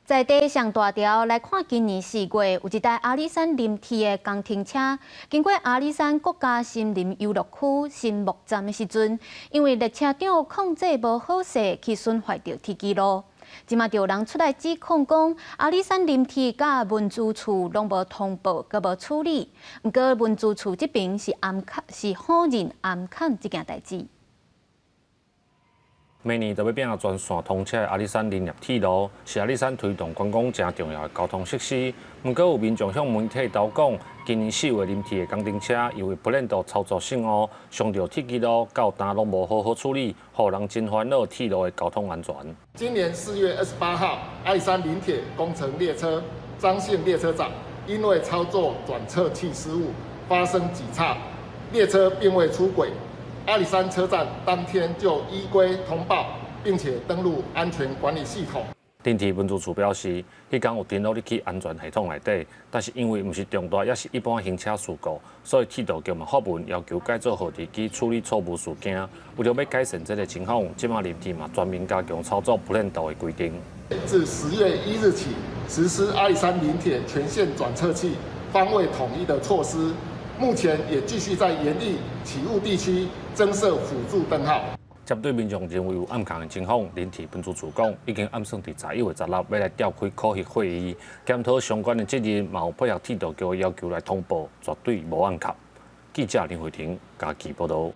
在地上大條來看，今年4月有一台阿里山林鐵的工程車，經過阿里山國家森林遊樂區新木站的時陣，因為列車長控制無好勢，去損壞著鐵軌路。這馬就有人出來指控講，阿里山林鐵佮運輸處攏無通報，閣無處理。毋過運輸處這邊是暗崁是否認暗崁這件代誌。明年就欲變全線通車的阿里山林業鐵路，是阿里山推動觀光誠重要的交通設施。毋過有民眾向媒體投講，今年4月林鐵的工程車因為不練道操作失誤，傷著鐵軌路，到今攏無好好處理，予人真煩惱鐵路的交通安全。今年4月28號，阿里山林鐵工程列車張姓列車長因為操作轉測器失誤，發生擠岔，列車並未出軌。阿里山車站當天就依規通報，並且登錄安全管理系統。林鐵運輸處表示，彼工有登錄入去安全系統內底，但是因為毋是重大，抑是一般行車事故，所以鐵道局嘛發文要求改做號誌機處理錯誤事件。為著欲改善這个情況，這馬林鐵嘛全面加強操作不連道的規定。自10月1日起，實施阿里山林鐵全線轉測器方位統一的措施。目前也繼續在研議起霧地區增設輔助燈號。針對民眾認為有暗崁的情況，林鐵運輸處講已經暗算佇11月16欲來召開考核會議，檢討相關的責任，嘛有配合鐵道局的要求來通報，絕對無暗崁。記者林慧婷嘉義報導。